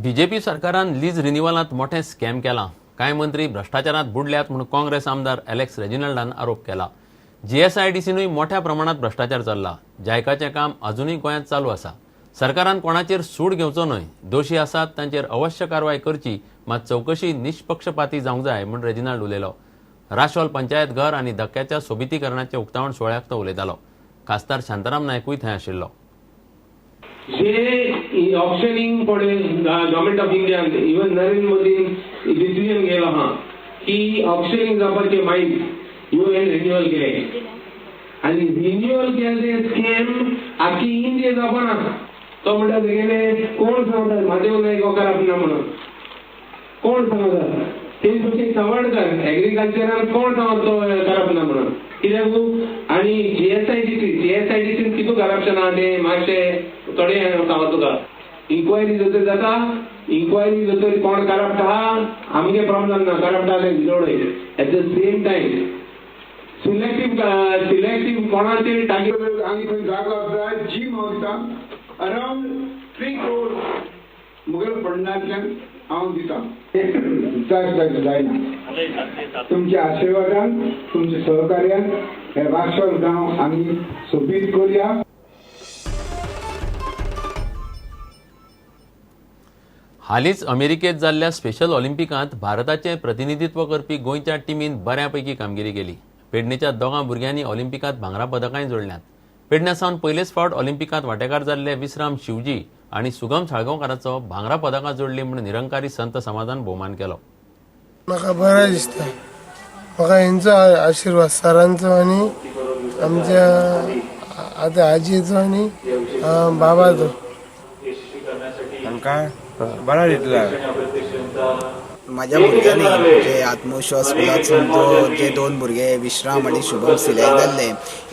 BJP सरकारान lease रिन्युअलांत मोठें scam केलां. कांय मंत्री भ्रश्टाचारांत बुडल्यात म्हूण काँग्रेस आमदार एलेक्स रेजिनाल्डान आरोप केला. जीएसआयडीसीनूय मोठ्या प्रमाणात भ्रश्टाचार चल्ला. जायकाचें काम अजुनूय गोंयांत चालू आसा. सरकारान कोणाचेर सूड घेवचो न्हय. दोशी आसात तांचेर अवश्य कारवाय करची, मात चवकशी निष्पक्षपाती जावंक जाय म्हूण रेजिनाल्ड उलयलो. राशोल पंचायत घर आनी धक्क्याच्या सोबितीकरणाच्या उक्तावण सुवाळ्याक तो उलयतालो. खासदार शांताराम नायकूय थंय आशिल्लो. जे ऑप्शनिंग पळय गव्हर्मेंट ऑफ इंडियान, इवन नरेंद्र मोदीन डिसिजन घेयलो आहा की ऑप्शनिंग जावपाचे मायन्स you N renewal केले आनी रिन्युअल केले ते स्कॅम आख्खी इंडिया जावपाना. तो म्हणटा तेगेले कोण सांगता म्हादेव नायक हो करप ना म्हणून, कोण सांगता? तेच भशेन सावडकर एग्रीकल्चरान कोण सांगता तो करप ना म्हणून, कित्याक? आनी जीएसआयडीसी, जीएसआयडीसीन कितू करप्शन आहा तें मातशें थोडें सांगता तुका. इन्क्वायरी जर जाता, इन्क्वायरी जर कोण करप्ट आहा, आमगे प्रॉब्लम ना, करप्ट आहा ते. At the same time selective कोणाचेर टार्गेट. आनी खंय जागो आसा, जीम हांव दिता, अरावंड 3 क्रोर मुगेल्या फंडांतल्यान हांव दिता. जाय जाय जायना, तुमच्या आशिर्वादान, तुमच्या सहकार्यान हे राशोल गांव आमी सोबीत करुया. हालींच अमेरिकेत जाल्ल्या स्पेशल ऑलिम्पिकांत भारताचें प्रतिनिधित्व करपी गोंयच्या टिमीन बऱ्यापैकी कामगिरी केली. पेडणेच्या दोगां भुरग्यांनी ऑलिम्पिकांत भांगरा पदकांय जोडल्यांत. पेडण्या सावन पयलेच फावट ऑलिम्पिकांत वांटेकार जाल्ले विश्राम शिवजी आनी सुगम साळगांवकाराचो भांगरा पदकां जोडली म्हूण निरंकारी संत समाजान भोवमान केलो. म्हाका बरें दिसता. म्हाका हेंचो आशिर्वाद, सरांचो आनी आमच्या आतां आजयेचो आनी बाबाचो. तांकां बरें दितलें. माझ्या भुरग्यांनी जे आत्मविश्वास स्कुलांतसून जो जे दोन भुरगे विश्राम आनी शुभम सिलेक्ट जाल्ले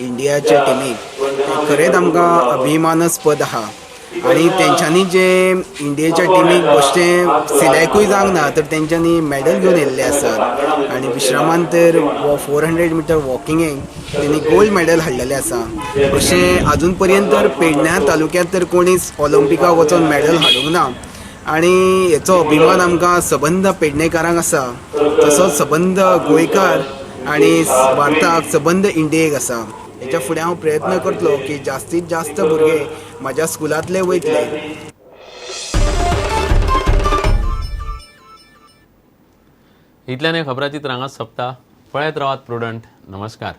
इंडियाच्या टिमीक, ते खरेंच आमकां अभिमानास्पद आहा. आनी तेंच्यांनी जे इंडियेच्या टिमीक बेश्टें सिलेक्टूय जावंक ना, तर तेंच्यांनी मॅडल घेवन येयल्ले आसात. आनी विश्रामान तर 400 मिटर वॉकिंगेक तेणी गोल्ड मॅडल हाडलेलें आसा. अशें आजून पर्यंत तर पेडण्या तालुक्यांत तर कोणीच ऑलिम्पिकाक वचोन मॅडल हाडूंक ना आनी हेचो अभिमान आमकां सबंद पेडणेकारांक आसा, तसोच सबंद गोंयकार आनी भारताक, सबंद इंडियेक आसा. हेच्या फुडें हांव प्रयत्न करतलो की जास्तीत जास्त भुरगे म्हाज्या स्कुलांतले वयतले. इतल्यान खबराचित्र हांगाच सोंपता. पळयत रावात प्रुडंट. नमस्कार.